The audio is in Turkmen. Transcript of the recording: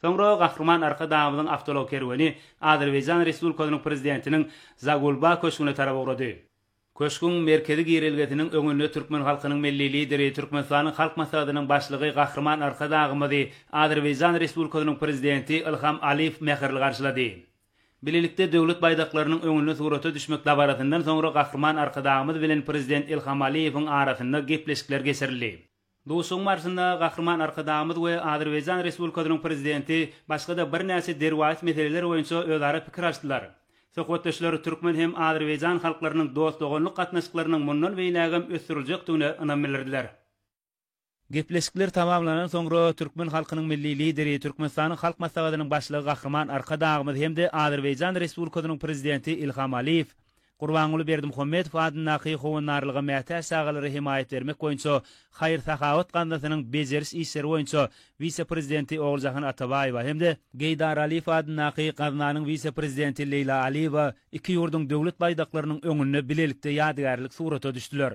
Soňra Gahryman Arkadagymyzyň awtoulag kerweni Azerbaýjan Respublikasynyň Prezidentiniň Zagulba köşgüne tarap ugrady. Köşgüň merkezi girelgesiniň öňünde türkmen halkynyň Milli Lideri, Türkmenistanyň Halk Maslahatynyň Başlygy Gahryman Arkadagymyzy Azerbaýjan Respublikasynyň Prezidenti Ilham Aliýew mähirli garşylady. Bilelikde Döwlet baýdaklarynyň öňünde surata düşmek dabarasyndan soňra Gahryman Arkadagymyz bilen Prezident Ilham Aliýewiň arasynda gepleşikler geçirildi. Duşuşygyň barşynda Gahryman Arkadagymyz we Azerbaýjan Respublikasynyň Prezidenti başga-da birnäçe derwaýys meseleler boýunça özara pikir alyşdylar. Söhbetdeşler türkmen hem azerbaýjan halklarynyň dost-doganlyk gatnaşyklarynyň mundan beýlägem ösdüriljekdigine ynam bildirdiler. Gepleşikler tamamlanan soňra türkmen halkynyň Milli Lideri, Türkmenistanyň Halk Maslahatynyň Başlygy Gahryman Arkadagymyz hem-de Azerbaýjan Respublikasynyň Prezidenti Ilham Aliýew Gurbanguly Berdimuhamedow adyndaky Howandarlyga mätäç çagalara hemaýat bermek boýunça haýyr-sahawat gaznasynyň bejeriş işleri boýunça wise-prezidenti Oguljahan Atabaýewa hem-de Geýdar Aliýew adyndaky gaznanyň wise-prezidenti Leýla Aliýewa iki ýurduň döwlet baýdaklarynyň öňünde bilelikde ýadygärlik surata düşdüler.